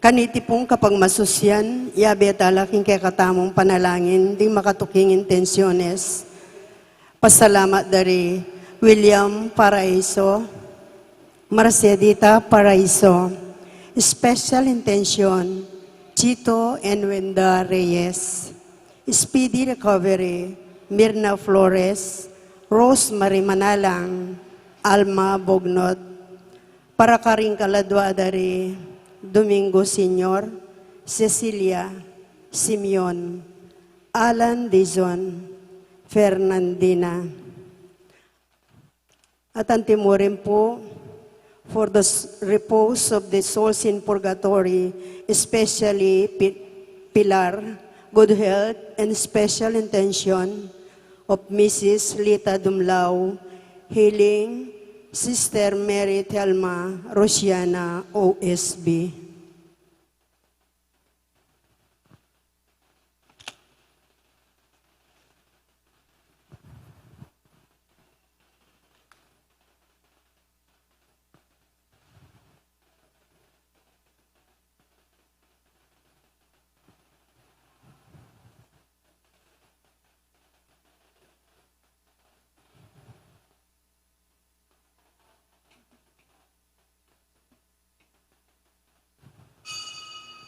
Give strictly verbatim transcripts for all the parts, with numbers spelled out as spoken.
Kaniti pung kapagmasusyan, yabe tala king kekatamung panalangin ding makatuking intensyones. Pasalamat dari William Paraiso, Mercedita Paraiso, special intention, Chito and Wenda Reyes, speedy recovery, Mirna Flores, Rosemary Manalang, Alma Bognot, para karing kaladua dari Domingo Senior, Cecilia, Simeon, Alan Dizon, Fernandina. At antimurin pu, for the s-, repose of the souls in purgatory, especially Pi-, Pilar, good health and special intention of Missus Lita Dumlao, healing, Sister Mary Thelma Rosiana, O S B.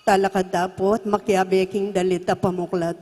Talakad ta pu at makiabe king dalit a pamuklat.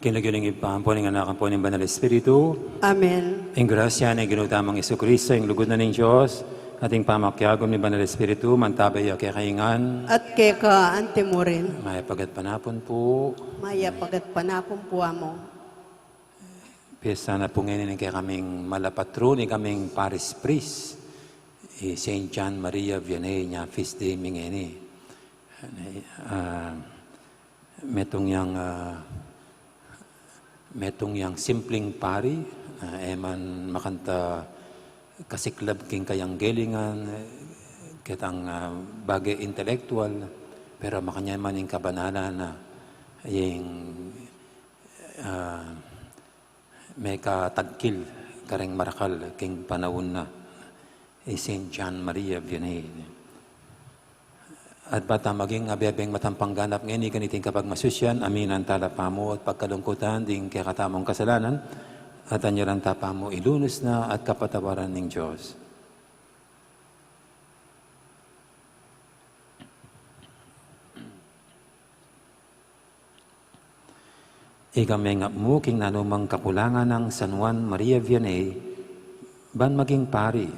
King lagyu ning Ibpa, ampo ning Anak, ampo ning Banal Espiritu. Amen. Ing grasya ning Ginu tamung Jesucristo, ing lugud na ning Dios, at ing pamakiagum ning Banal Espiritu, mantabe ya kekayu ngan. At keka antimurin. Mayap a gatpanapun pu. Mayap a gatpanapun pu, Among. Piyesta na pu ngeni ning kekaming mala patron, ikaming parish priest, i Saint John Maria Vianney, nya feast day mi ngeni. Ah, metung yang, ah, metung yang simpleng pari, ah, e man makanta kasiklab king kayang gelingan, eh, ketang, ah, bage intelektual, pero makanyan man ing kabanalan na, ing, ah, mekatagkil kareng marakal king panaun na, i Saint John Maria Vianney. At bata maging abebeng matampang ganap ngeni kaniting kapagmasusyan, aminan tala pamu at pagkalungkutan ding kekatamung kasalanan, at anyaran ta pamu ilunus na at kapatawaran ning Dios. Ikang mengapmu king nanumang kakulangan nang San Juan Maria Vianney, ban maging pari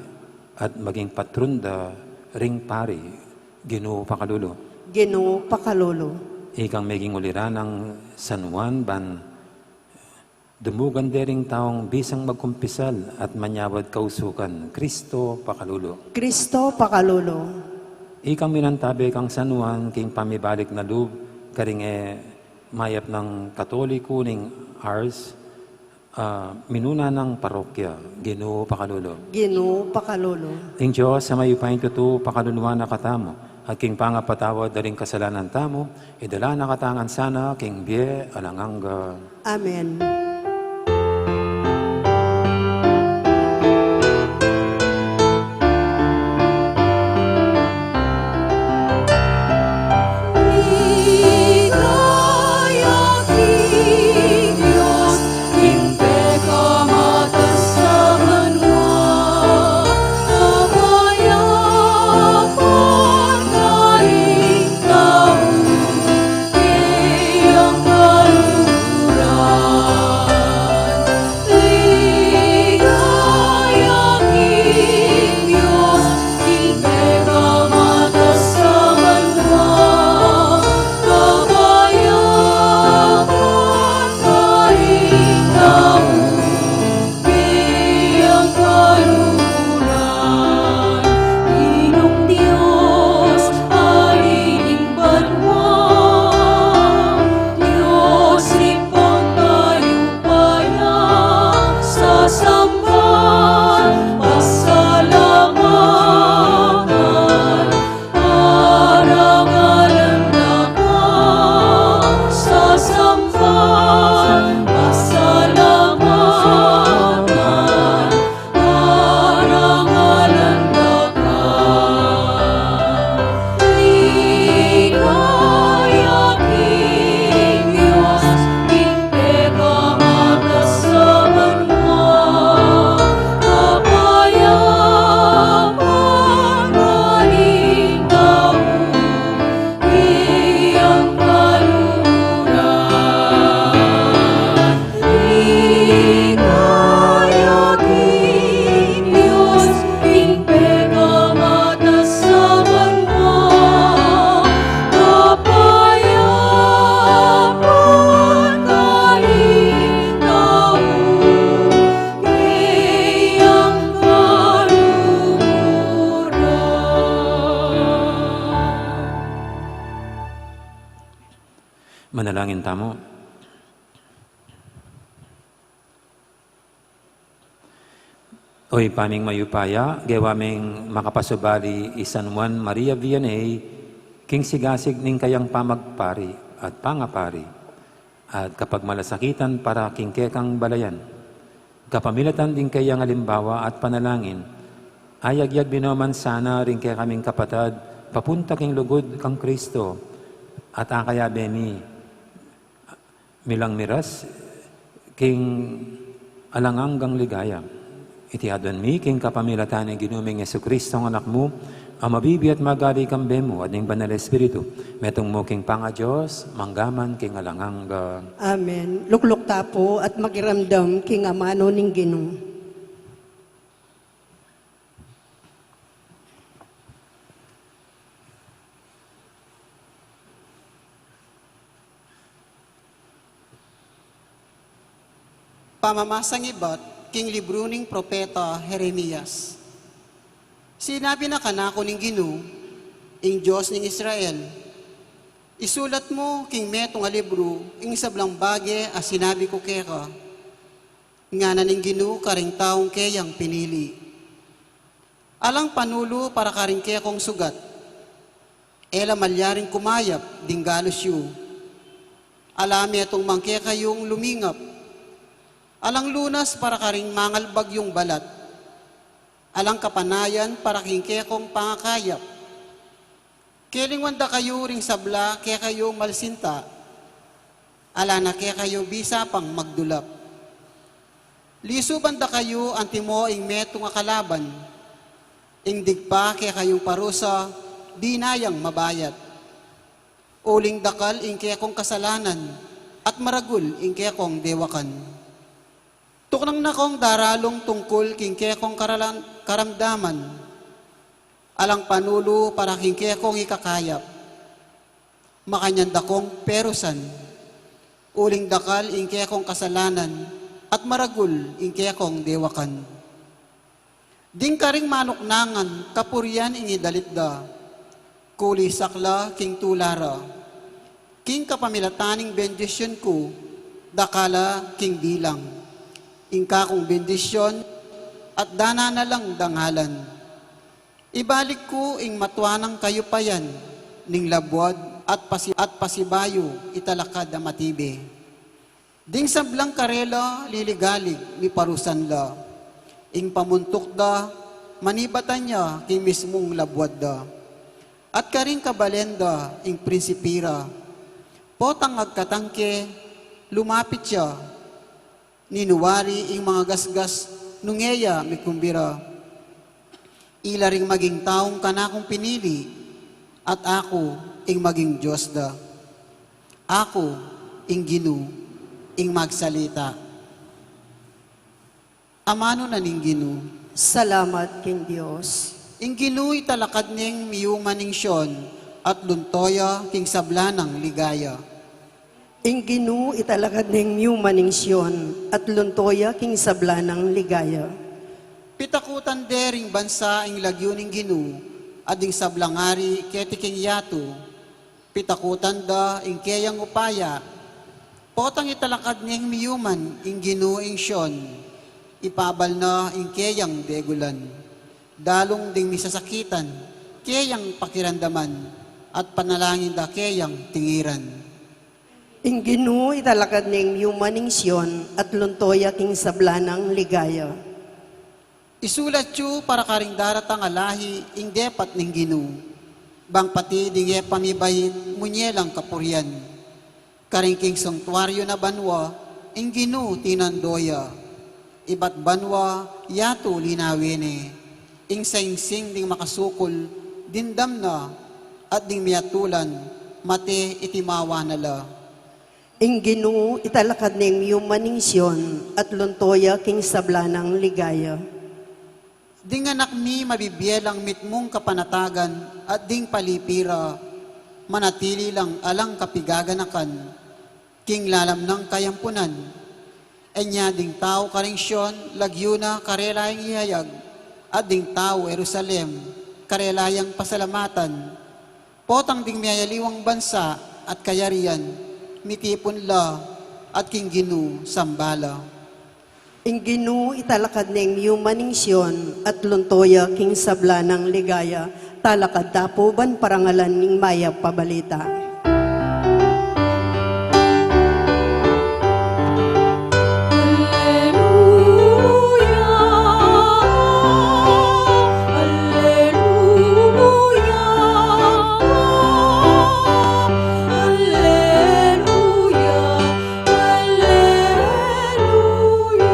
at maging patron da ring pari, Ginu pakalulu. Ginu pakalulu. Ikang meging ulira nang San Juan ban dumugan de ring taung bisang magkumpisal at manyawad kausukan, Kristo pakalulu. Kristo pakalulu. Ikang minantabe kang San Juan king pamibalik na lub karing e mayap nang Katoliko ning Ars, ah, minuna nang parokya, Ginu pakalulu. Ginu pakalulu. Ing Dios a mayupayang tutu pakaluluan na katamu, at king pangapatawad da ring kasalanan tamu, idala na katamu ngan sana king bie alang angga. Amen. Langin tamu. O Ibpa ming mayupaya, gewa ming makapasubali i San Juan Maria Vianney king sigasig ning kayang pamagpari at pangapari at kapagmalasakitan para king kekang balayan. Kapamilatan ding kayang alimbawa at panalangin, ayagyag binoman sana ring kekaming kapatad papunta king lugud kang Kristo at akayabe mi milang miras king alang anggang ligaya. Iti aduan mi king kapamilatan ning Ginu ming Jesucristo, Anak mu, a mabibie at magali kambe mu at ning Banal Espiritu, metung mu king pangaDios, mangga man king alang angga. Amen. Lukluk ta pu at makiramdam king amanu ning Ginu. Pamamasang ibat king libru ning propeta Jeremias. Sinabi na kanaku ning Ginu, ing Dios ning Israel, "Isulat mu king metung a libru ing sablang bage a sinabi ku keka," ngana ning Ginu karing taung keyang pinili. Alang panulu para karing kekong sugat. E la malyaring kumayap ding galus yu. Ala metung man kekayung lumingap. Alang lunas para karing mangalbag yung balat. Alang kapanayan para king kekong pangakayap. Kelingwan da kayu ring sabla kekayung malsinta. Ala na kekayu bisa pang magdulap. Lisuban da kayu antimo ing metung a kalaban. Ing digpa kekayung parusa, di na yang mabayat. Uling dakal ing kekong kasalanan, at maragul ing kekong dewakan. Tuknang na kong daralung tungkul king kekong karalan-, karamdaman. Alang panulu para king kekong ikakayap. Makanyan da kong perusan. Uling dakal ing kekong kasalanan, at maragul ing kekong dewakan. Ding karing manuknangan, kapurian ing idalit da. Kuli sakla king tula ra. King kapamilatan ning bendisyun ku, dakal la king bilang. Ing kakung bendisyun, at dana na lang dangalan. Ibalik ku ing matua nang kayupayan ning labuad at pasi-, at pasibayu italakad a matibe. Ding sablang karela liligalig miparusan la. Ing pamuntuk da, manibatan ya king mismung labuad da. At karing kabalen da ing prinsipi ra. Potang agkatang ke, lumapit ya. Ninuari ing mangagasgas nung e ya mikumbira. Ila ring maging taung kanakung pinili, at aku ing maging Dios da. Aku ing Ginu, ing magsalita. Amanu na ning Ginu. Salamat king Dios. Ing Ginu italakad neng miyuman ning Sion, at lunto ya king sabla nang ligaya. Ing Ginu italakad neng miyuman ning Sion, at lunto ya king sabla nang ligaya. Pitakutan de ring bansa ing lagyu ning Ginu, at ding sablang ari keti king yatu. Pitakutan da ing keyang upaya. Potang italakad neng miyuman ing Ginu ing Sion, ipabal na ing keyang degulan. Dalung ding misasakitan, keyang pakiramdaman, at panalangin da keyang tingiran. Ing Ginu italakad neng miyuman ning Sion, at lunto ya king sabla nang ligaya. Isulat yu para karing daratang a lahi ing depat ning Ginu. Bang pati ding e pa mibait, munye lang kapurian. Karing king sangtuaryu na banua, ing Ginu tinando ya. Ibat banua, yatu linawe ne. Ing saingsing ding makasukul, dimdam na, at ding miyatulan, mate itimawa na la. Ing Ginu italakad neng miyuman ning Sion, at lunto ya king sabla nang ligaya. Ding anak mi mabibie lang mitmung kapanatagan, at ding palipi ra, manatili lang alang kapigaganakan, king lalam nang kayampunan. Enya ding tau karing Sion, lagyu na karela yang ihayag, at ding tau Jerusalem, karela yang pasalamatan. Potang ding miyayaliwang bansa at kayarian, Mitipun la at king Ginu sambala. Ing Ginu italakad ne ing yuman ning Sion at lunto ya king sabla nang ligaya. Talakad ta pu ban parangalan ing mayap a balita. Alleluia, alleluia, alleluia, alleluia.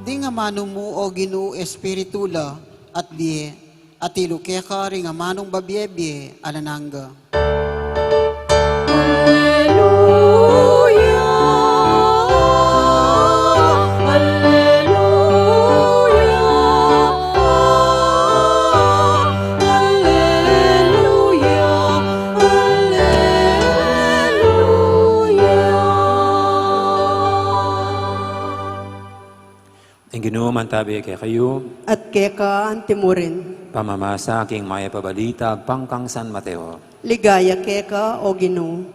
Ding amanu mu, o Ginu, espiritu la at bie, atilu keka ring amanung babie-bie alang angga. Alleluia, alleluia, alleluia, alleluia. Ing Ginu mantabi kekayu. At keka anti mu rin. Pamamasa king mayap a balita agpang kang San Mateo. Ligaya keka, o Ginu.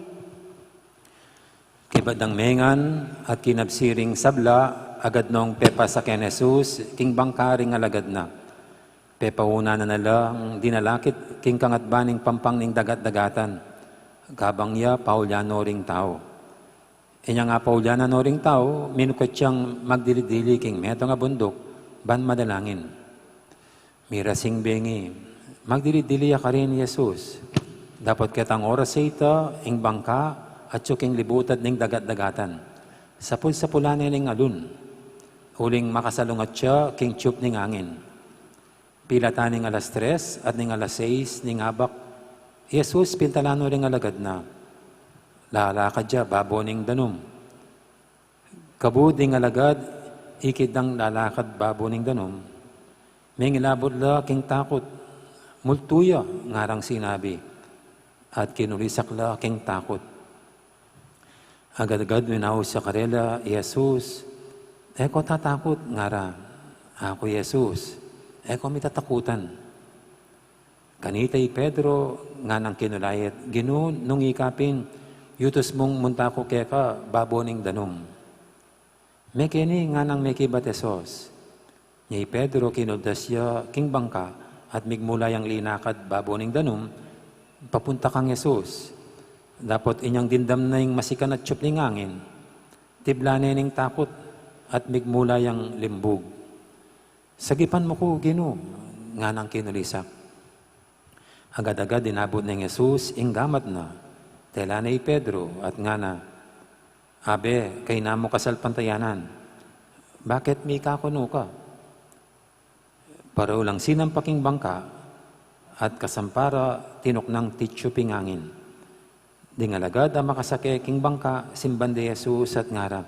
Kaybat dang mengan at kinabsi ring sabla, agad nong pepasake neng Jesus king bangka ring alagad na. Pepaunanan na lang dinalakit king kangatban ning pampang ning dagat-dagatan. Kabang ya, paulyan no ring tau. Inyang apaulyanan no ring tau, minukat yang magdili-dili king metung a bunduk, ban manalangin. Mirasing bengi, magdili-dili ya karin i Jesus. Dapot ketang oras a ita, ing bangka atyu king libutad ning dagat-dagatan. Sapul-sapulan ne ning alun, uling makasalungat ya king tiyup ning angin. Pilatan ning alas tres at ning alas seis ning abak, i Jesus pintalan no ring alagad na. Lalakad ya babo ning danum. Kabud ding alagad, ikit dang lalakad babo ning danum, mengilabud la king takut. "Multu ya," ngarang sinabi, at kinulisak la king takut. Agad-agad minaus ya karela i Jesus. "E ko tatakut," ngara. "Aku i Jesus, e ko mitatakutan." Kanita i Pedro, nganang kinulait, "Ginu, nung ika pin, yutus mung munta ku keka babo ning danum." "Mekeni," nganang mekibat i Jesus. Nya i Pedro kinuldas ya king bangka at migmula yang linakad babo ning danum, papunta kang Jesus. Dapot inyang dimdam na ing masikan a tiyup ning angin, tiblan ne ning takut at migmula yang limbug. "Sagipan mu ku, Ginu," nganang kinulisak. Agad-agad inabut neng Jesus ing gamat na, tela ne i Pedro at ngana, "Abe, kayna mu kasalpantayanan, bakit mikakunu ka?" Paraulang sinampa king bangka at kasampa ra tinuknang titiyup ing angin. Ding alagad a makasake king bangka, simban de i Jesus at ngara,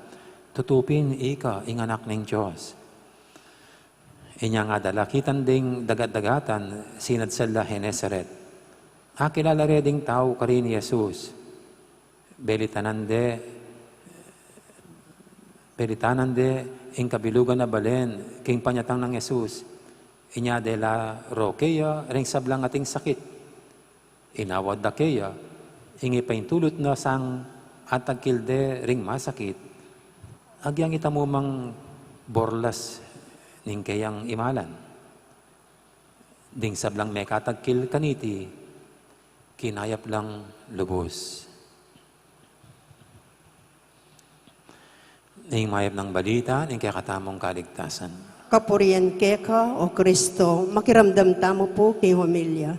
"Tutu pin ika ing Anak ning Dios." Inyang adalakitan deng dagat-dagatan, sinadsal la Genesaret. Akilala re ding tau karin i Jesus. Belitanan de, belitanan de ing kabilugan a balen king panyatang nang Jesus. Inya de la ro keya ring sablang ating sakit. Inawad da keya, ing ipaintulut na sang atagkil de ring masakit, agyang ita mu mang borlas ning keyang imalan. Ding sablang mekatagkil kaniti, kinayap lang lubus. Ing mayap nang balita ning kekatamung kaligtasan. Kapurian keka, O Kristo. Makiramdam tamu pu king homilya.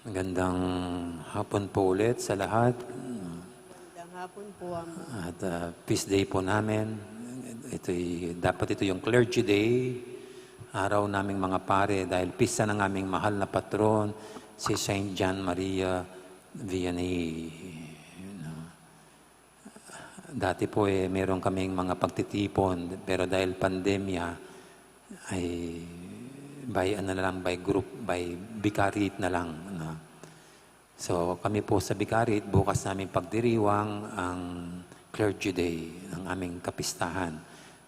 Magandang hapon po ulit sa lahat. Magandang hapon po, Ama. At, ah, feast day po namin. Ito'y, dapat ito yung clergy day. Araw naming mga pare dahil pista ng aming mahal na patron, si Saint John Maria Vianney. No? Dati po, eh, meron kaming mga pagtitipon, pero dahil pandemya, ay by ano na lang, by group, by vicariate na lang, no? So, kami po sa vicariate, bukas namin pagdiriwang ang Clergy Day ng aming kapistahan.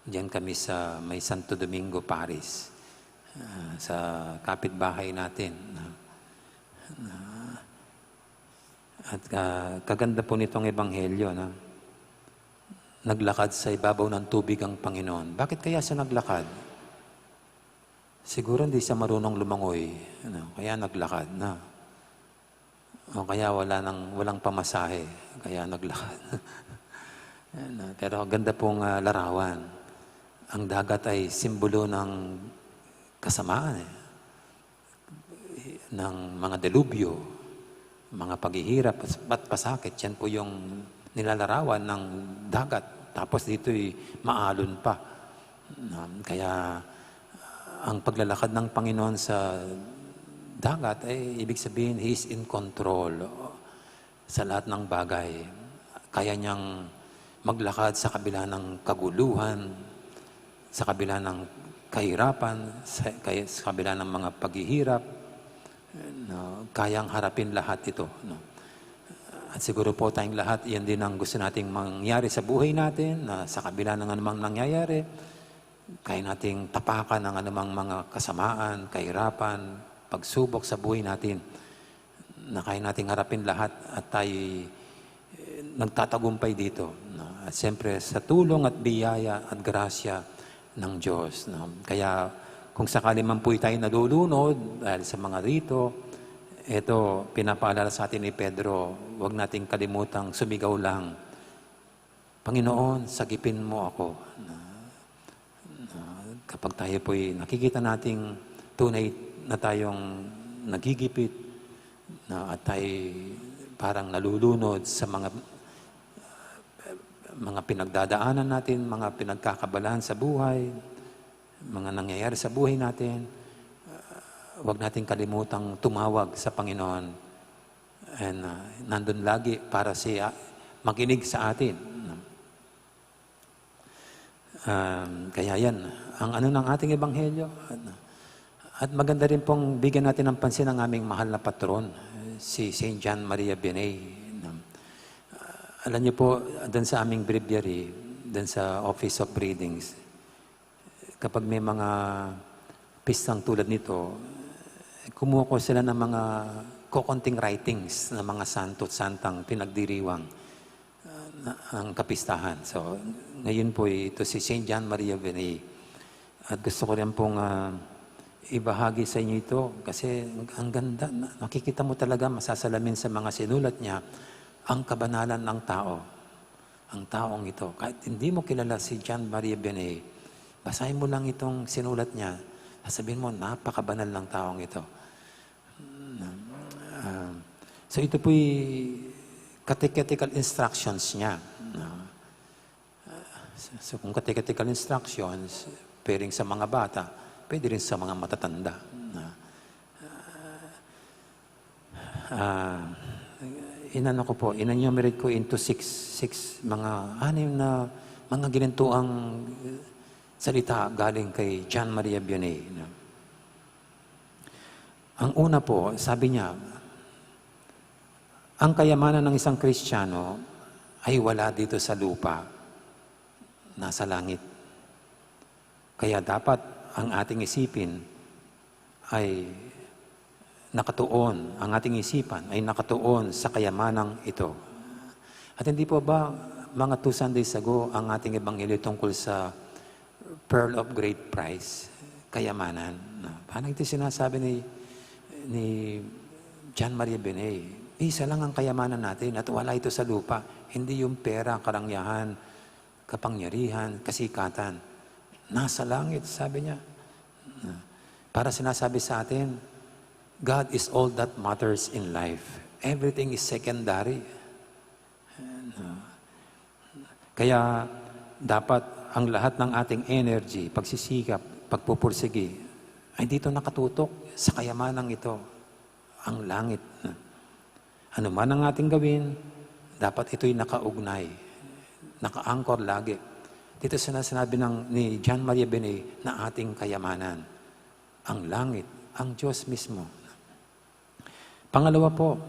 Diyan kami sa may Santo Domingo Parish, ah, sa kapitbahay natin, no? Na, At, ah, kaganda po nitong ebanghelyo na naglakad sa ibabaw ng tubig ang Panginoon. Bakit kaya siya naglakad? Siguro hindi siya marunong lumangoy, ano, kaya naglakad na. O kaya wala nang, walang pamasahe, kaya naglakad. Ayan, ah, pero ganda pong, ah, larawan. Ang dagat ay simbolo ng kasamaan, eh, ng mga delubyo, mga paghihirap at, at pasakit. Yan po yung nilalarawan ng dagat. Tapos dito'y maalon pa. Na, kaya ang paglalakad ng Panginoon sa dagat, eh, ibig sabihin, He is in control sa lahat ng bagay. Kaya niyang maglakad sa kabila ng kaguluhan, sa kabila ng kahirapan, sa, kaya, sa kabila ng mga paghihirap, no? Kayang harapin lahat ito, no? At siguro po tayong lahat, yan din ang gusto nating mangyari sa buhay natin, na sa kabila ng anumang nangyayari, kaya nating tapakan ang anumang mga kasamaan, kahirapan, pagsubok sa buhay natin, na kaya nating harapin lahat at tayo, eh, nagtatagumpay dito, no? At siyempre, sa tulong at biyaya at grasya ng Diyos, no? Kaya kung sakali man po tayo nalulunod dahil sa mga rito, eto, pinapaalala sa atin ni Pedro, huwag nating kalimutang sumigaw lang, "Panginoon, sagipin mo ako." Na, na kapag tayo po'y nakikita nating tunay na tayong nagigipit, na, at tayo parang nalulunod sa mga, mga pinagdadaanan natin, mga pinagkakabalahan sa buhay, mga nangyayari sa buhay natin, ah, huwag nating kalimutang tumawag sa Panginoon. And, ah, nandun lagi para siya makinig sa atin. Um, kaya yan, ang ano ng ating ebanghelyo. At, at maganda rin pong bigyan natin ng pansin ang aming mahal na patron, si Saint John Maria Vianney. Ah, alam niyo po, dun sa aming breviary, dun sa Office of Readings, kapag may mga pistang tulad nito, kumuha ko sila ng mga kokonting writings ng mga santo at santang pinagdiriwang, ah, na, ang kapistahan. So, ngayon po ito si Saint John Maria Vianney. At gusto ko rin pong, ah, ibahagi sa inyo ito kasi ang, ang ganda. Na, nakikita mo talaga, masasalamin sa mga sinulat niya, ang kabanalan ng tao. Ang taong ito. Kahit hindi mo kilala si John Maria Vianney, basahin mo lang itong sinulat niya, sasabihin mo, "Napakabanal ng taong ito." Ah, so ito po'y catechetical instructions niya. Ah, so, so kung catechetical instructions, pwedeng sa mga bata, pwede rin sa mga matatanda. Ah, ah, inano ko po, in-enumerate ko into six, six, mga anim na mga ginintuang salita galing kay John Maria Vianney, no? Ang una po, sabi niya, ang kayamanan ng isang Kristiyano ay wala dito sa lupa, nasa langit. Kaya dapat ang ating isipin ay nakatuon, ang ating isipan ay nakatuon sa kayamanang ito. At hindi po ba, mga two Sundays ago, ang ating ebanghelyo tungkol sa pearl of great price, kayamanan? Na, parang ito sinasabi ni, ni John Maria Vianney, isa lang ang kayamanan natin at wala ito sa lupa. Hindi yung pera, karangyaan, kapangyarihan, kasikatan. Nasa langit, sabi niya. Para sinasabi sa atin, God is all that matters in life. Everything is secondary. Kaya dapat ang lahat ng ating energy, pagsisikap, pagpupursigi, ay dito nakatutok sa kayamanang ito, ang langit. Ano man ang ating gawin, dapat ito'y nakaugnay, naka-anchor lagi. Dito sina-, sinabi ng, ni John Maria Vianney na ating kayamanan, ang langit, ang Diyos mismo. Pangalawa po,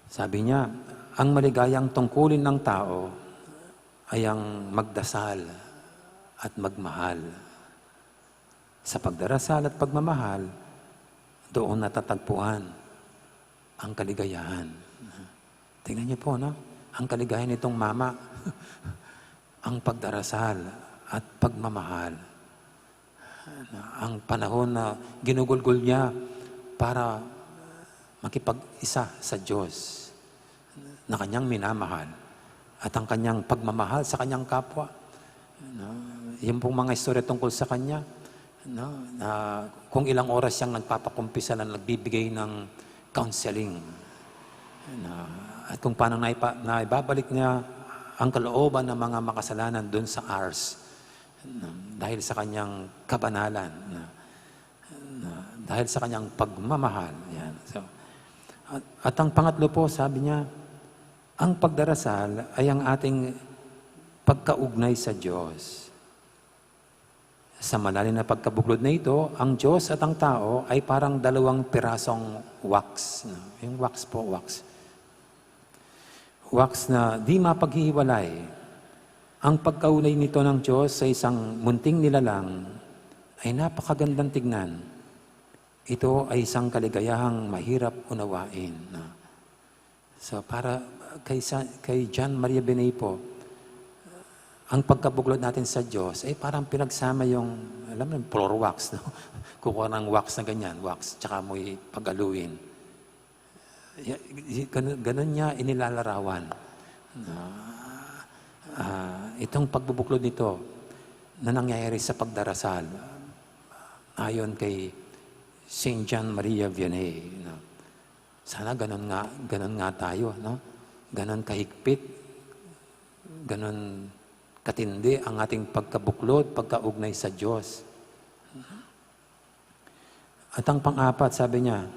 sabi niya, ang maligayang tungkulin ng tao ay ang magdasal at magmahal. Sa pagdarasal at pagmamahal, doon natatagpuan ang kaligayahan. Tingnan niyo po, no? Ang kaligayahan nitong mama, ang pagdarasal at pagmamahal. Ang panahon na ginugulgol niya para makipag-isa sa Diyos na kanyang minamahal at ang kanyang pagmamahal sa kanyang kapwa. No? Yung pong mga istorya tungkol sa kanya, no? Na kung ilang oras siyang nagpapakumpisal na nagbibigay ng counseling. No? At kung paano naipa-, naibabalik niya ang kalooban ng mga makasalanan doon sa Ars. No? Dahil sa kanyang kabanalan. No? No? Dahil sa kanyang pagmamahal. Yan. So, at, at ang pangatlo po, sabi niya, ang pagdarasal ay ang ating pagkaugnay sa Diyos. Sa malalim na pagkabuklod na ito, ang Diyos at ang tao ay parang dalawang pirasong wax. No? Yung wax po, wax. Wax na di mapaghihiwalay. Ang pagkaugnay nito ng Diyos sa isang munting nilalang ay napakagandang tignan. Ito ay isang kaligayahang mahirap unawain. No? So, para kay, sa, kay John Maria Vianney po, ang pagkabuklod natin sa Diyos, eh, parang pinagsama yung, alam mo, yung floor wax, no? Kukuha ng wax na ganyan, wax, tsaka mo ipag-aluin. Y-, y-, ganun, ganun niya inilalarawan. Ah, ah, itong pagbubuklod nito na nangyayari sa pagdarasal, ayon kay Saint John Maria Vianney, no? Sana ganun nga, ganun nga tayo, no? Ganun kahigpit, ganun katindi ang ating pagkabuklod, pagkaugnay sa Diyos. At ang pang-apat, sabi niya,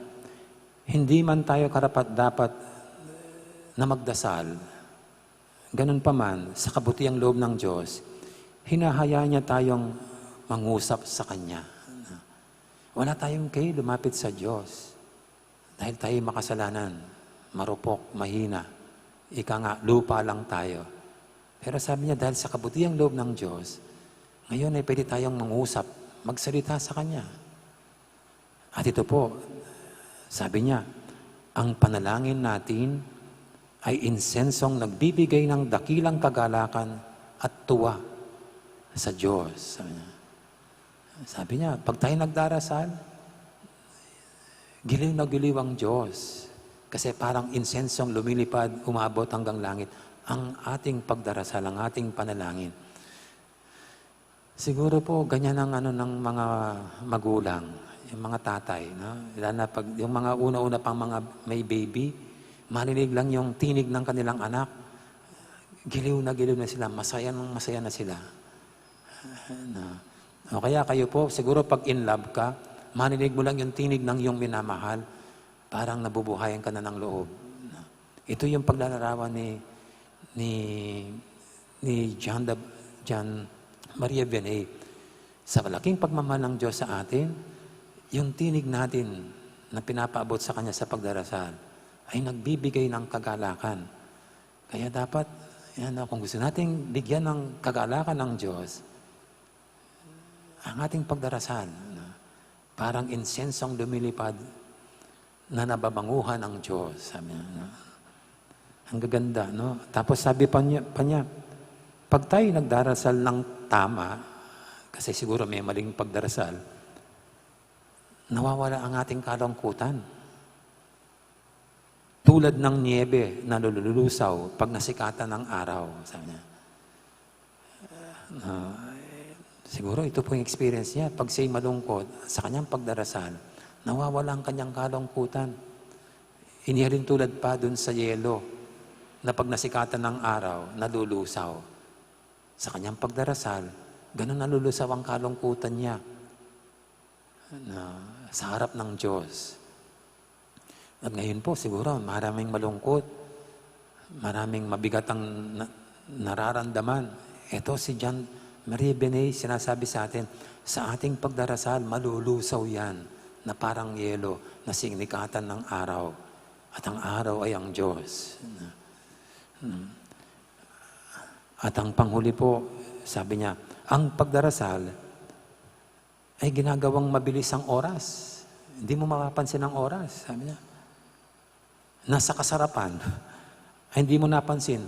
hindi man tayo karapat-dapat na magdasal, ganun pa man, sa kabutiang loob ng Diyos, hinahayaan niya tayong mangusap sa Kanya. Wala tayong kahiya lumapit sa Diyos. Dahil tayo'y makasalanan, marupok, mahina. Ika nga, lupa lang tayo. Pero sabi niya, dahil sa kabutiang loob ng Diyos, ngayon ay pwede tayong mangusap, magsalita sa Kanya. At ito po, sabi niya, ang panalangin natin ay insensong nagbibigay ng dakilang kagalakan at tuwa sa Diyos. Sabi niya, sabi niya, pag tayo nagdarasal, giliw na giliw ang Diyos. Kasi parang insensong lumilipad, umabot hanggang langit ang ating pagdarasal, ang ating panalangin. Siguro po, ganyan ang ano ng mga magulang, yung mga tatay, no? Lalo na pag, yung mga una-una pang mga may baby, marinig lang yung tinig ng kanilang anak, giliw na giliw na sila, masaya nang masaya na sila. No? O kaya kayo po, siguro pag in love ka, marinig mo lang yung tinig ng iyong minamahal, parang nabubuhayan ka na ng loob. No? Ito yung paglalarawan ni, ni, ni John, the, John Maria Vianney. Sa malaking pagmamahal ng Diyos sa atin, yung tinig natin na pinapaabot sa Kanya sa pagdarasal ay nagbibigay ng kagalakan. Kaya dapat, yan, no, kung gusto nating bigyan ng kagalakan ng Diyos, ang ating pagdarasal, no, parang insensong lumilipad na nababanguhan ng Diyos, sabi niya, no? Ang gaganda, no? Tapos sabi pa niya, pa niya, pag tayo nagdarasal ng tama, kasi siguro may maling pagdarasal, nawawala ang ating kalungkutan. Tulad ng niyebe na nalulusaw pag nasikatan ng araw, sabi niya. Ah, eh, siguro ito po yung experience niya. Pag siya'y malungkot, sa kanyang pagdarasal, nawawala ang kanyang kalungkutan. Inihalin tulad pa dun sa yelo na pag nasikatan ng araw, nalulusaw. Sa kanyang pagdarasal, ganun nalulusaw ang kalungkutan niya na sa harap ng Diyos. At ngayon po, siguro, maraming malungkot, maraming mabigat ang na-, nararamdaman. Ito si John Maria Vianney, sinasabi sa atin, sa ating pagdarasal, malulusaw yan na parang yelo na sinikatan ng araw. At ang araw ay ang Diyos. Hmm. At ang panghuli po, sabi niya, ang pagdarasal ay ginagawang mabilis ang oras. Hindi mo mapapansin ang oras, sabi niya. Nasa kasarapan. Ay, hindi mo napansin,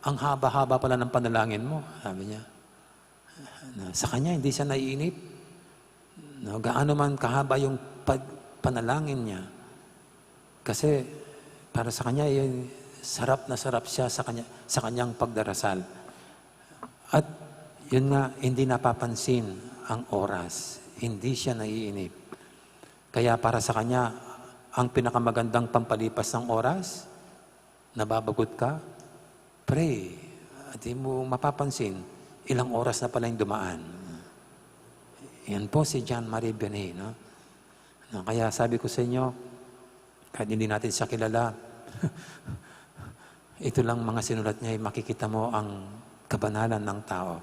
ang haba-haba pala ng panalangin mo, sabi niya. Na, sa kanya, hindi siya naiinip. No, gaano man kahaba yung pag-, panalangin niya. Kasi para sa kanya, yun, sarap na sarap siya sa kanya, sa kanyang pagdarasal. At yun nga, hindi napapansin ang oras. Hindi siya naiinip. Kaya para sa kanya, ang pinakamagandang pampalipas ng oras, nababagot ka, pray. At di mo mapapansin, ilang oras na pala yung dumaan. Yan po si John Marie Vianney, no? No, kaya sabi ko sa inyo, kahit hindi natin siya kilala, ito lang mga sinulat niya, ay makikita mo ang kabanalan ng tao.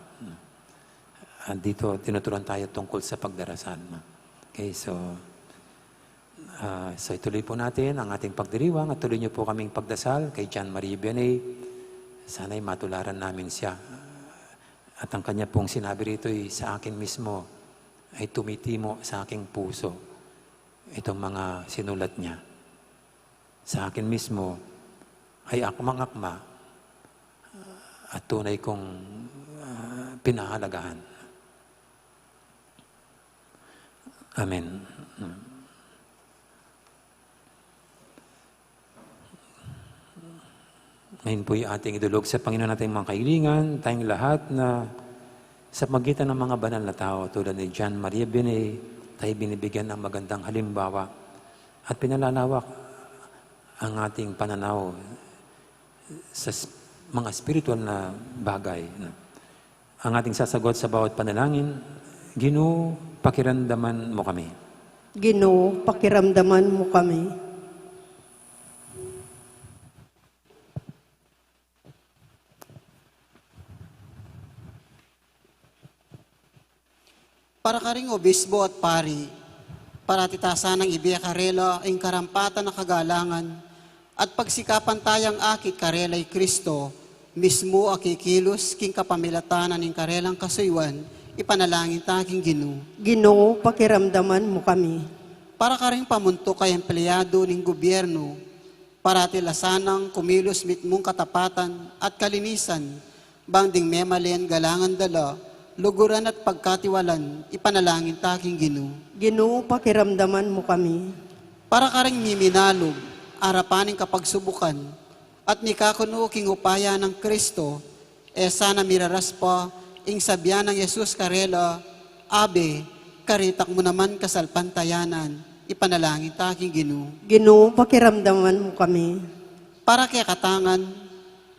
At dito, tinuturuan tayo tungkol sa pagdarasal, no? Okay, so, ah, so ituloy po natin ang ating pagdiriwang at tuloy niyo po kaming pagdasal kay John Marie Vianney. Sana'y matularan namin siya. At ang kanya pong sinabi rito ay, "Sa akin mismo ay tumitimo sa aking puso itong mga sinulat niya. Sa akin mismo ay akmang-akma at tunay kong, ah, pinahalagahan." Amen. Ngayon po'y ating idulog sa Panginoon nating mga kailingan, tayong lahat na sa pagitan ng mga banal na tao tulad ni John Marie Vianney, tayo binibigyan ng magandang halimbawa at pinalalawak ang ating pananaw sa s-, mga spiritual na bagay, no? Ang ating sasagot sa bawat panalangin, "Ginu, pakiramdaman mo kami." Ginu, pakiramdaman mo kami. Para karing obispo at pari, parati ta sanang ibie karela ing karampatan a kagalangan at pagsikapan tayang akit karela i Kristo mismu a kikilos king kapamilatan na ning karelang kasuyuan, ipanalangin ta king Ginu. Ginu, pakiramdaman mo kami. Para karing pamuntuk a empleyado ning gobyerno, parati la sanang kumilos mitmung katapatan at kalinisan, bang ding memalen galangan da la, luguran at pagkatiwalan, ipanalangin ta king Ginu. Ginu, pakiramdaman mo kami. Para karing miminalub arapan ning kapagsubukan at mikakunu king upaya nang Kristo, e sana miraras pa ing sabian nang Jesus karela, "Abe, karitak mu naman kasalpantayanan," ipanalangin ta king Ginu. Ginu, pakiramdaman mo kami. Para kekatangan,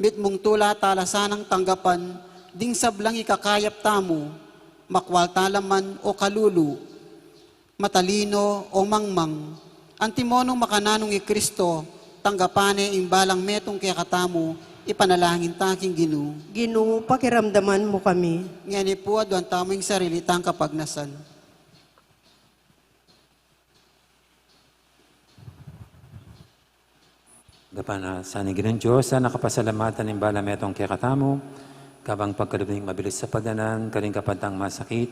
mitmung tula ta la sanang tanggapan ding sablang ikakayap tamu, makwal ta la man o kalulu, matalino o mangmang, antimo nung makananu i Kristo, tanggapan ne ing balang metung kekatamu, ipanalangin ta king Ginu. Ginu, pakiramdaman mo kami. Ngeni pu, aduan tamu ing sarili tang kapagnasan. Dapan na sa ning Ginung Dios, sana kapasalamatan ning bala metung kekatamu, kabang pagkalub ning mabilis a pagdalan karing kapatang masakit,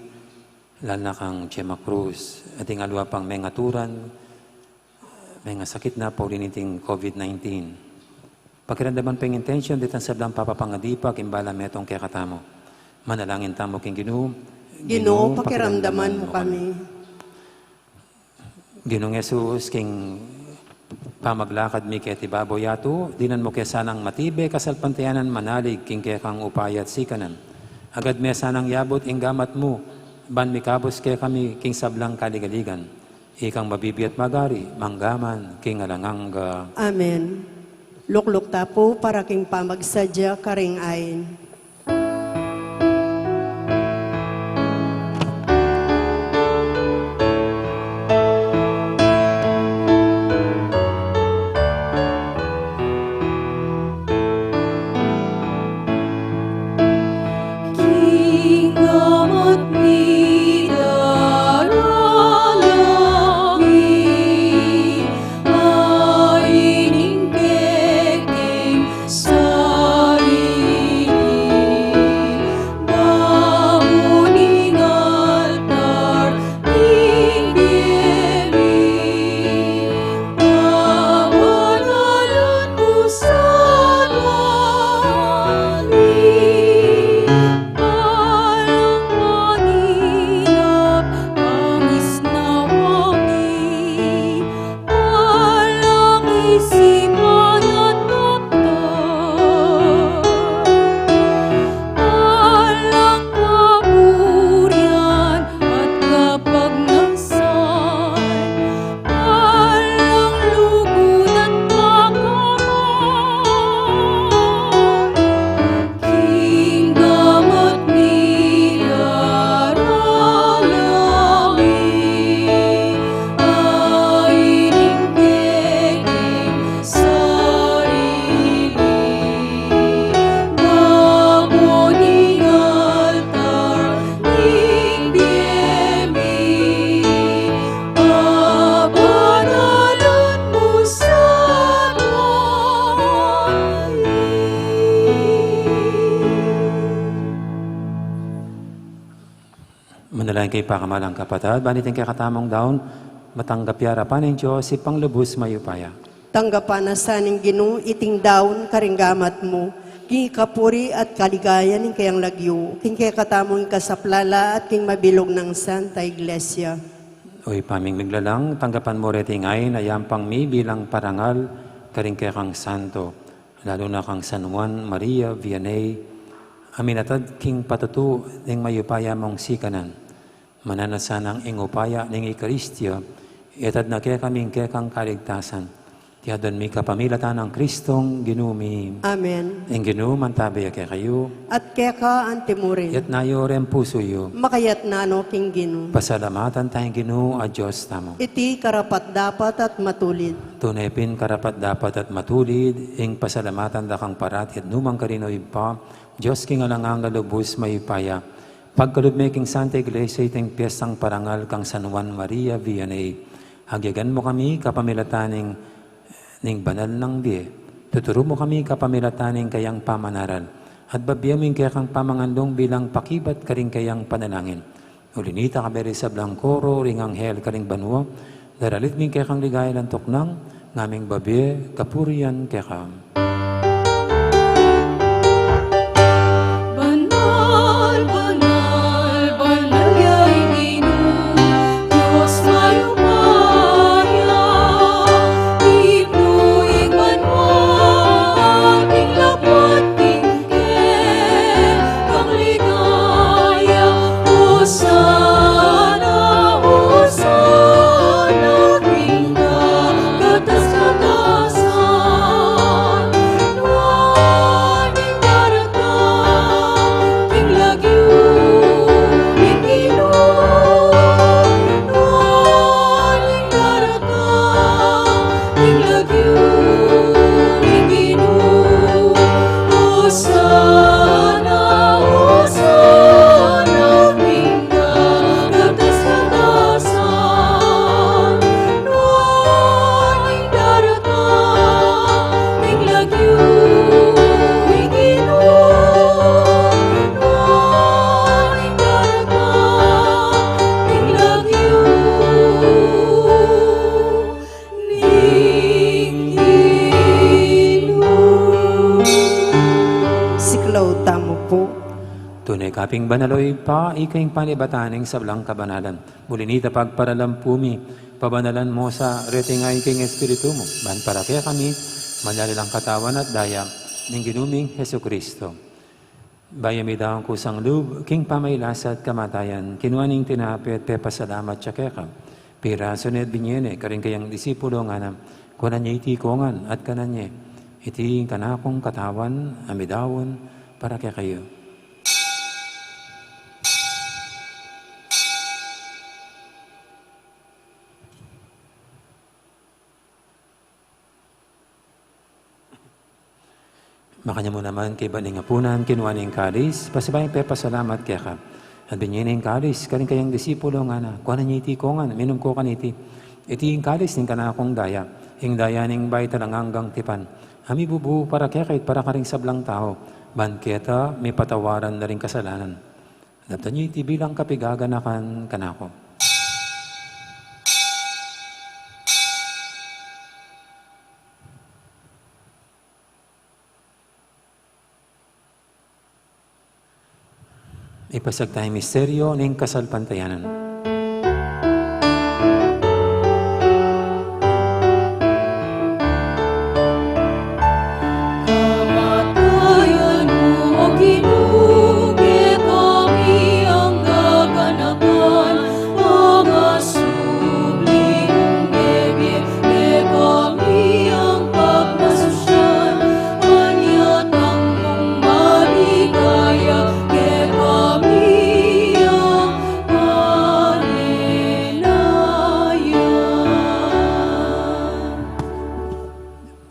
lalo na kang Gemma Cruz, at ing aliwa pang mengaturan, mengasakit na pauli niting COVID nineteen. Pakiramdaman peng intensyon ditang sablang papapangadipa king bala metung kekatamu. Manalangin tamu king Ginu. Ginu, pakiramdaman mo kami. Ginung Jesus, king pamaglakad mi keti babo yatu, dinan mu ke sanang matibe kasalpantayanan manalig king kekang upaya at sikanan. Agad me sanang yabut ing gamat mu, ban mikabus kekami king sablang kaligaligan. Ikang mabibie at magari, mangga man king alang angga. Amen. Lukluk ta pu para king pamagsadya karing ain. Manalangin kayu, pakamalan kung kapatad, ban iting kekatamung daun, matanggap ya arapan ning Dios, Ibpang lubus mayupaya. Tanggapan na sa ning Ginu iting daun karing gamat mu, king kapurian at kaligayan ning kayang lagyu, king kekatamung kasaplalan at king mabilug nang Santa Iglesia. O Ibpa ming miglalang, tanggapan mu reting ain a yampang mi bilang parangal karing kekang santo, lalu na kang San Juan Maria Vianney, a minatad king patutu ning mayupaya mung sikanan. Mananu na sanang ing upaya ning Eukaristia, itad na kekami ing kekang kaligtasan. Iti adwan mi kapamilatan nang Kristong Ginu mi. Amen. Ing Ginu mantabe ya kekayu. At keka antimurin. Itas yu reng pusu yu. Makatas no king Ginu. Pasalamatan taya ing Ginu a Dios tamu. Iti karapat-dapat at matulid. Tune pin karapat-dapat at matulid ing pasalamatan da kang parati at nukarin man, O Ibpa, Dios king alang angga, lubus mayupaya. Pagkalub me king Santa Iglesia iting piestang parangal kang San Juan Maria Vianney. Agyagan mu kami kapamilatan ning, ning banal nang bie. Tuturu mu kami kapamilatan ning kayang pamanaral. At babie mu ing kekang pamangandung bilang pakibat karing kayang panalangin. Uli nita, kaberi sablang koro ring anghel karing banua, daralit mi ing kekang ligaya at tuknang, ngaming babie kapurian keka. Banal, banal, banal ya ing Ginu, Dios mayupaya, ibnu ing banua at ing lapud king kekang ligaya. Hosana, Hosana king kakatas-katasan. Nuan ing daratang king lagyu ning Ginu. Nuan ing daratang king lagyu ning Ginu. Hosana, Hosana king kakatas-katasan. Nuan ing daratang king lagyu ning Ginu. Nuan ing daratang king lagyu ning Ginu. Siklaud tamu pu. Tune ka pin banal, O Ibpa, ika ing panibatan ning sablang kabanalan. Uli nita, pagparalan pu mi, pabanalan mu sa reting ain king Espiritu mu, ban para kekami, manyaling katawan at daya ning Ginu ming Jesucristo. Bayu mi daun kusang lub king pamagkasakit at kamatayan, kinua ne ing tinape at pepasalamat ya keka. Pirasu ne at binie ne karing kayang disipulo, ngana, kuanan ye iti kongan at kanan ye. Iti ing kanakung katawan a midaun para kekayu. Makanyan mu naman kaybat ning apunan, kinua ne ing kalis, pasibayu pepasalamat keka. At binie ne ing kalis karing kayang disipulo, ngana, kuanan ye iti kongan, minum ko kaniti. Iti ing kalis ning kanakung daya, ing daya ning bayu at alang anggang tipan, a mibubu para kekayu at para karing sablang tau, ban keta mipatawaran la ring kasalanan. Daptan ye iti bilang kapaganakan kanaku. Ipasiag taya ing misteryu ning kasalpantayanan. Kamatayan mu, O Ginu, kekami ing gaganakan, pangasubli mung mebie, kekami ing pagmasusyan, panyatang mung maligaya, kekami ing panenaya.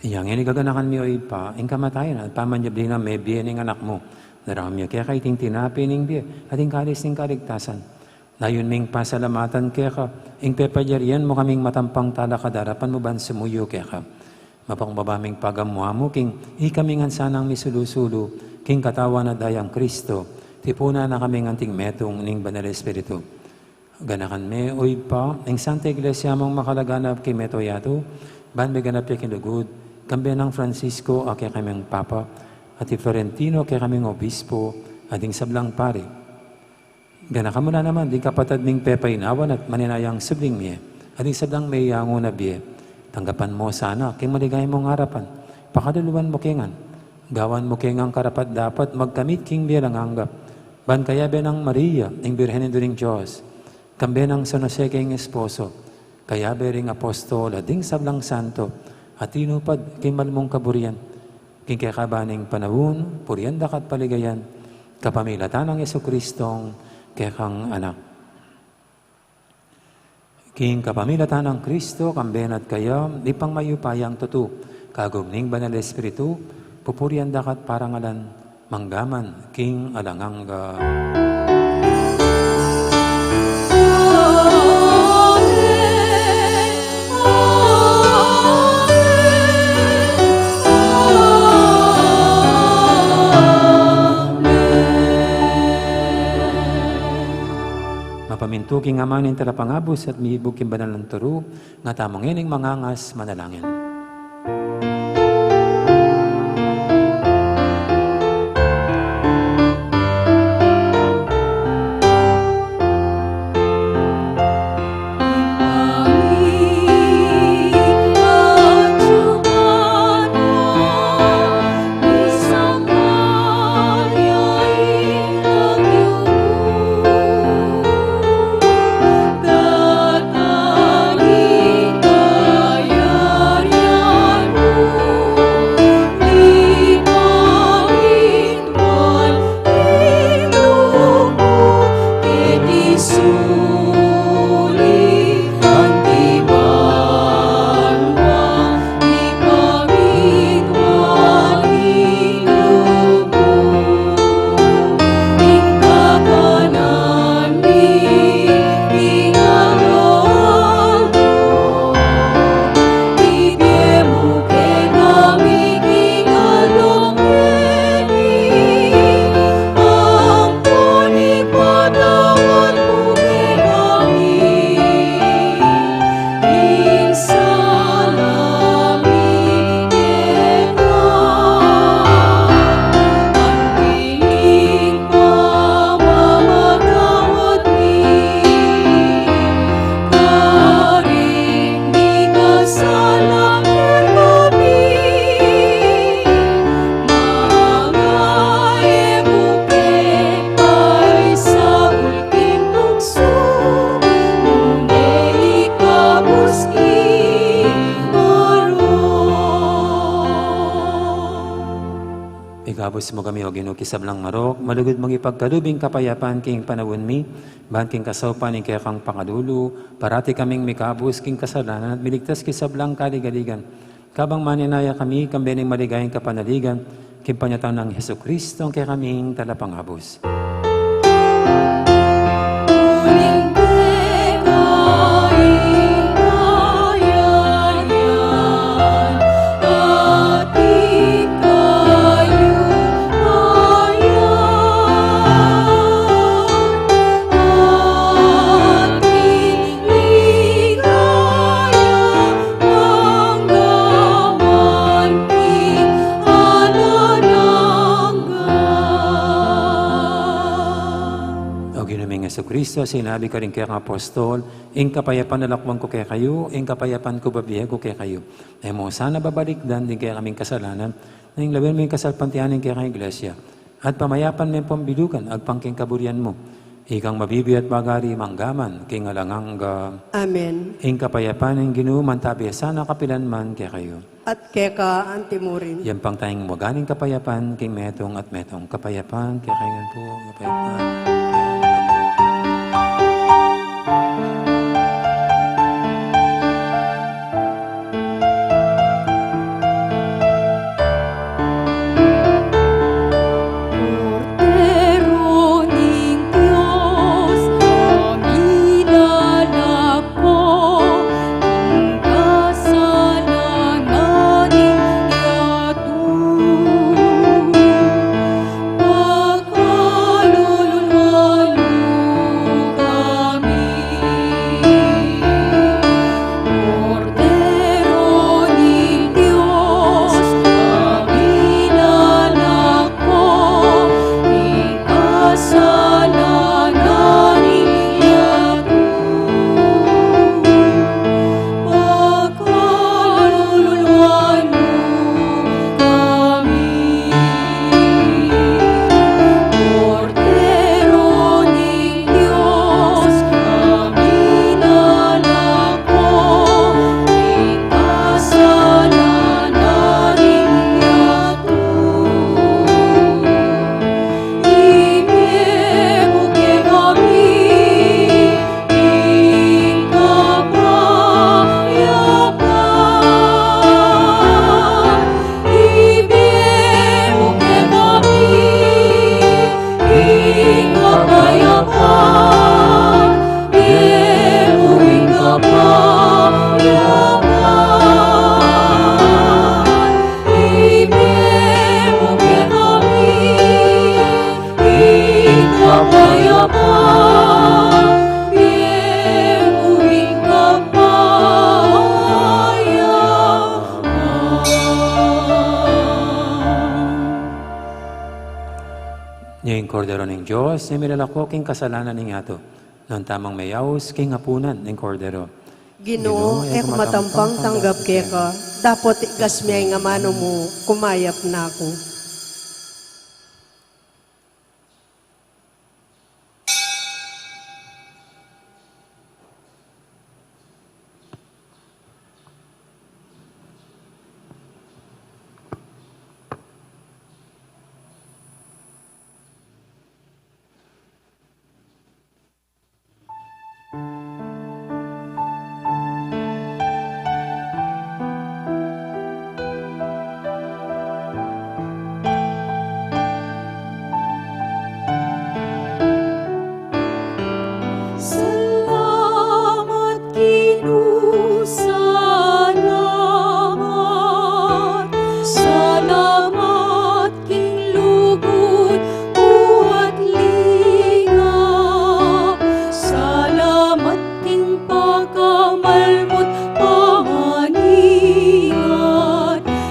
Inya ngeni gaganakan mi, O Ibpa, ing kamatayan at pamanyubling mebie ning Anak mu. Daraun mi keka iting tinape ning bie at ing kalis ning kaligtasan. Layun ming pasalamatan keka ing pepalyarian mu kaming matampang talakad king arapan mu ban sumuyu keka. Mapakumbaba ming pagamu-amu king ikami ngan sanang misulu-sulu king katawan at dayang Kristo, Tipunan na kaming anting metung ning Banal Espiritu. Ganakan me, o Ibpa, ing Santa Iglesia mung makalaganap king mabilug a yatu, ban miganap ya king lugud, kambe nang Francisco a kekaming Papa, at i Florentino a kekaming Obispo, at ding sablang pari. Ganakan mu la naman ding kapatad ming pepainawan at maninayang subling mie, at ding sablang meyangu na bie. Tanggapan mu sana king maligaya mung arapan, pakaluluan mu ke ngan, gawan mu ke ngan karapat-dapat magkamit king bie alang angga, ban kayabe nang Maria, ing Birhen Indu ning Dios, kambe nang San Jose king esposo, kayabe ring apostol, at ding sablang santo, a tinupad king mal mung kaburian, king kekaban ning panaun, purian da ka at paligayan, kapamilatan nang Jesucristong kekang Anak. King kapamilatan nang Kristo, kambe na at kaya, Ibpang mayupayang tutu, kagum ning Banal Espiritu, pupurian da ka at parangalan, mangga man king alang angga. Mapamintu king Ama ning Talapangabus at mibug king banal nang turu, nga tamu ngening mangangas manalangin. Ikabus mu kami, O Ginu, king sablang marok, malugud mung ipagkalub ing kapayapan king panaun mi, ban king kasaupan ning kekang pakalulu, parati kaming mikabus king kasalanan at miligtas king sablang kaligaligan. Kabang maninaya kami, kambe ning maligayang kapanaligan, king panyatang nang Jesucristo, a kekaming Talapangabus. O Ginu ming Jesucristo, sinabi ka ring kekang apostol, ing kapayapan lalakwan ku kekayu, ing kapayapan ku bibie ku kekayu. E mu sana babalikdan ding kekaming kasalanan, nune lawen mu ing kasalpantayanan ning kekang Iglesia. At pamayapan me pung bilugan agpang king kaburian mu. Ikang mabibie at magari mangga man king alang angga. Amen. Ing kapayapan ning Ginu mantabi sana kapilan man kekayu. At keka antimurin. Yan pang tayang wagan ing kapayapan king metung at metung. Kapayapan kekayu ngan pu, kapayapan. Kordero ning Dios, a milalako king kasalanan ning yatu. Pakalulu Dios, e mi lalako king kasalanan ning yatu, nung tamang meyaus king apunan ning Kordero. Ginu, e ku matampang tanggap keka, dapot igas me ing amanu mu, kumayap na ku. Salamat, Ginu, salamat. Salamat king lugud mu at lingap. Salamat king pakamal mu't pamaningat.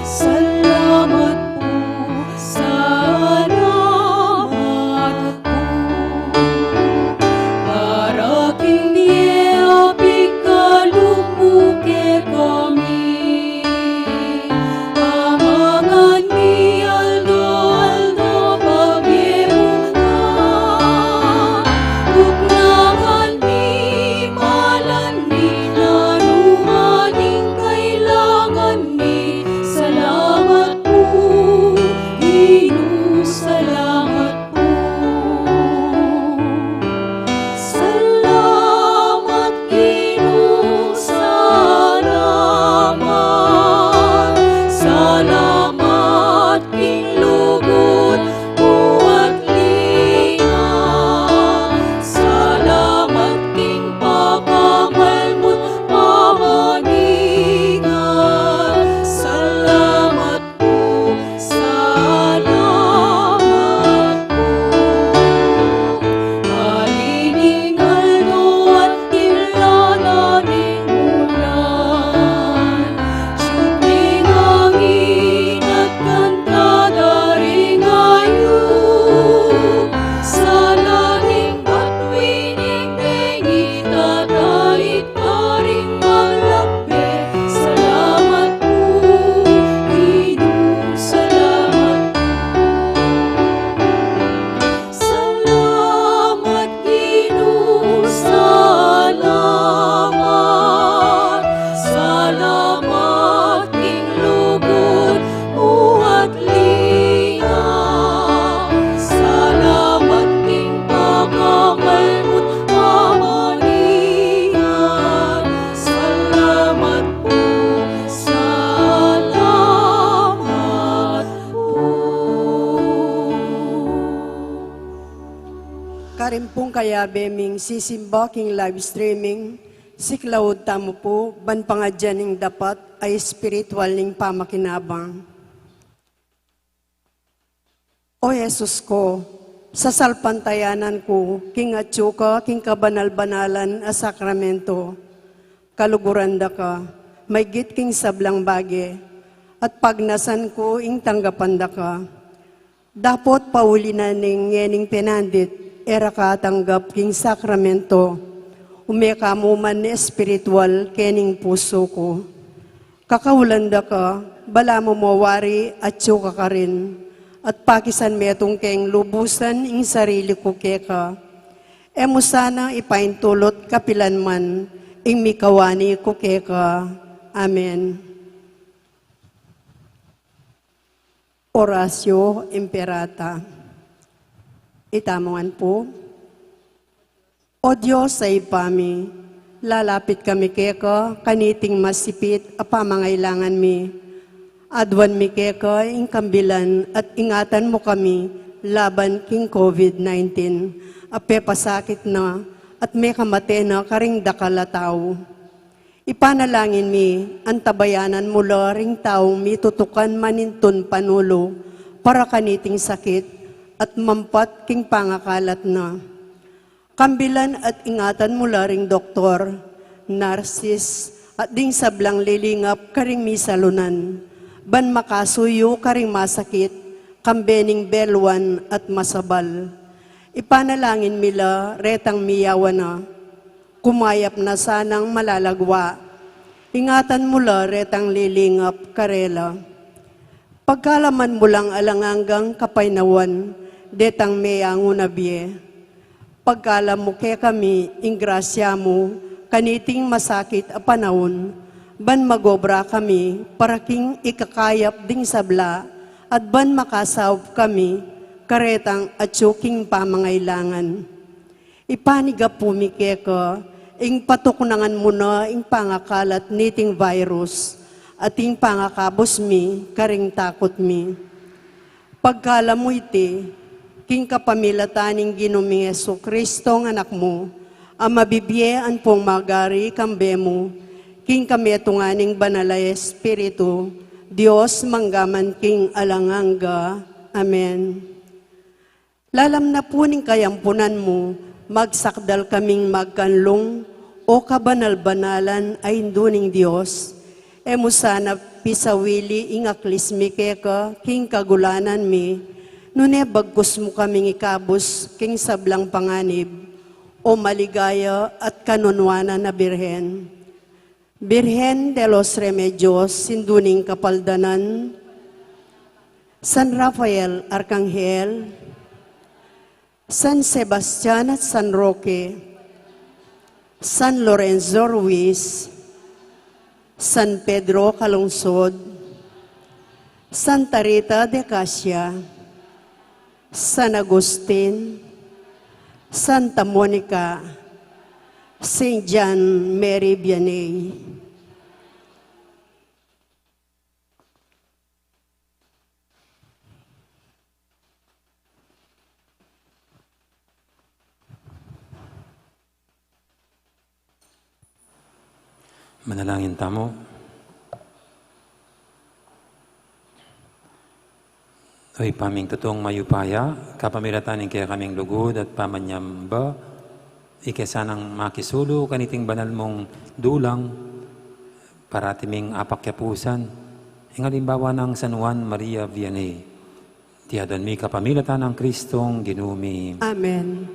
Salamat pu, salamat pu. Para king bie a pikalub mu kekami. Pamangan mi aldo-aldo, pabie mu na. Buknangan mi, malan mi, nanu man ing kailangan mi. Salamat pu, Ginu, salamat pu. Salamat, Ginu, salamat. Salamat king lugud mu at lingap. Salamat king pakamal mu't pamaningat. Salamat pu, salamat pu. Alining aldo at ilanan ning ulan, tiup ning angin at kanta da ring ayup. Sala ning batwi ning dengi, tatalib karing malapit. Salamat pu, Ginu, salamat pu. Salamat, Ginu, salamat. Salamat king lugud mu at lingap. Salamat king pakamal mu't pamaningat. Salamat pu, salamat pu. Karin pung kayabe ming sisimba king live streaming, siklaud tamu pu ban pangadyan ing dapat a espiritual ning pamakinabang. O Jesus ku, sasalpantayanan ku king atyu ka king kabanal-banalan a sakramento. Kaluguran da ka maigit king sablang bage, at pagnasan ku ing tanggapan da ka. Dapot pauli na ning ngening penandit e ra ka atanggap king sakramento, ume ka mu man espiritual kening pusu ku. Kakaulan da ka, balamu mo wari atyu ka karin, at pakisan metung keng lubusan ing sarili ku keka. E mu sana ipaintulut kapilan man ing mikawani ku keka. Amen. Oratio Imperata. Itamu ngan pu. O Dios a Ibpa mi, lalapit kami keka kaniting masipit a pamangailangan mi. Aduan mi keka ing kambilan at ingatan mu kami laban king COVID nineteen a pepasakit na at mekamate na karing dakal a tau. Ipanalangin mi, antabayanan mu la ring taung mitutukan manintun panulu para kaniting sakit at mampat king pangakalat na. Kambilan at ingatan mu la ring doktor, narsis, at ding sablang lilingap karing misalunan, ban makasuyu karing masakit, kambe ning beluan at masabal. Ipanalangin mi la retang miyawan na, kumayap na sanang malalagwa. Ingatan mu la retang lilingap karela. Pagkalaman mu lang alang anggang kapaynawan detang meyangu na bie. Pagkalam mu kekami ing grasya mu kaniting masakit a panaun, ban magobra kami para king ikakayap ding sabla, at ban makasaup kami karetang atyu king pamangailangan. Ipanigapu mi keka ing patuknangan mu na ing pangakalat niting virus, at ing pangakabus mi karing takut mi. Pagkalam mu iti, king kapamilatan ning Ginu ming Jesucristo, Anak mu, a mabibie ampong magari kambe mu, king kametungan ning Banal a Espiritu, Dios, mangga man king alang angga. Amen. Lalam na pu ning kayampunan mu, magsakdal kaming magkanlung, O kabanal-banalan a Indu ning Dios. E mu sana pisawili ing aklis mi keka king kagulanan mi, nune bagkus mu kaming ikabus king sablang panganib, O maligaya at kanunuanan a Birhen. Birhen de los Remedios, Indu ning Kapaldanan, San Rafael Arkanghel, San Sebastian at San Roque, San Lorenzo Ruiz, San Pedro Calungsod, Santa Rita de Casia, San Agustin, Santa Monica, Saint John Mary Vianney. Manalangin tamu. O Ibpa ming tutung mayupaya, kapamilatan ning kekaming lugud at pamanyamba, ika sanang makisulu kaniting banal mung dulang, parati ming apakyapusan ing alimbawa nang San Juan Maria Vianney. Iti adwan mi kapamilatan nang Kristong Ginu mi. Amen.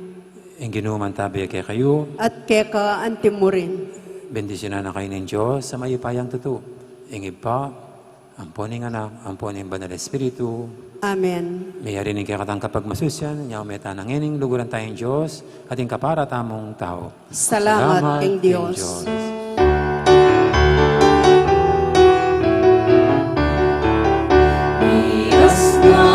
Ing Ginu mantabi kekayu. At keka anti mu rin. Bendisyunan na kayu ning Dios a mayupayang tutu, ing Ibpa, ampo ning Anak, ampo ning Banal Espiritu. Amen. Meyari ning kekatang kapagmasusian, inya ume tana ngening luguran tayang Dios, at ing kapara tamung tau. Salamat king Dios. Miras na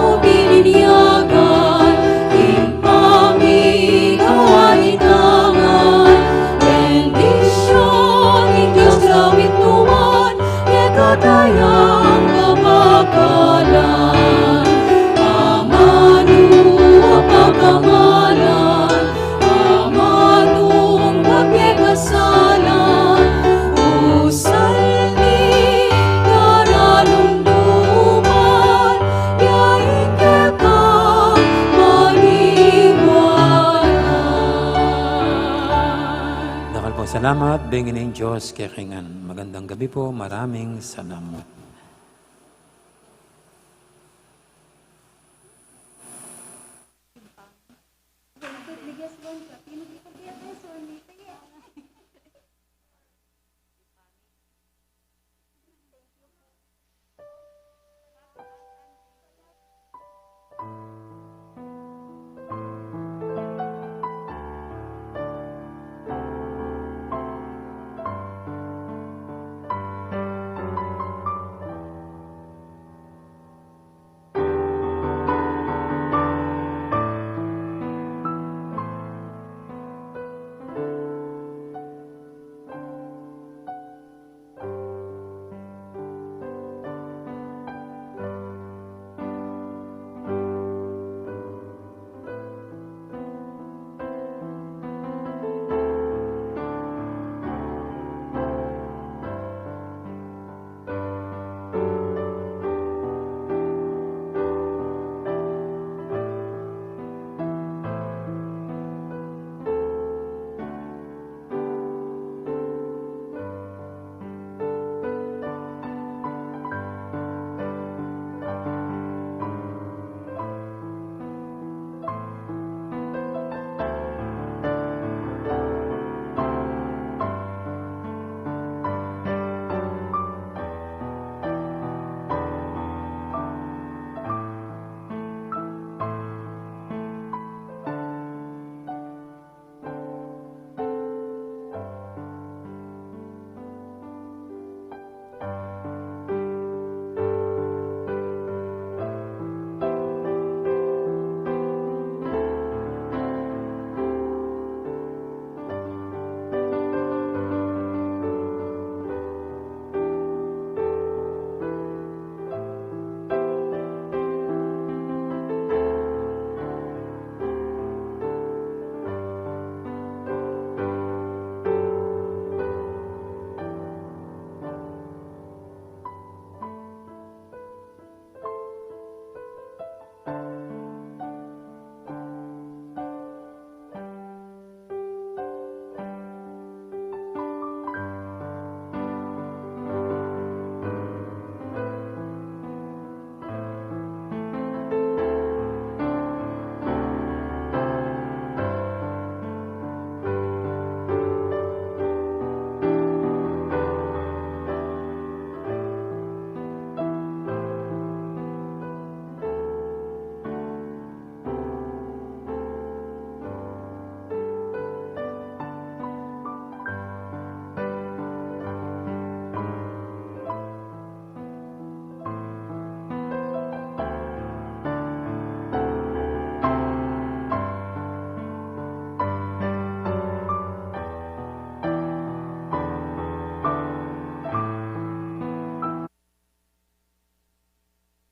o bininyagan, ing pamigawa ning tangan, bendisyun ning Dios a mitmuan, kekatang kapakalan, amanu a pagkamalan, amanung magmekasala, usal ning karanumduman, yain keka maniwala. Dakal pung salamat, bengi ning Dios kekanyan. Magandang gabi po, maraming salamat.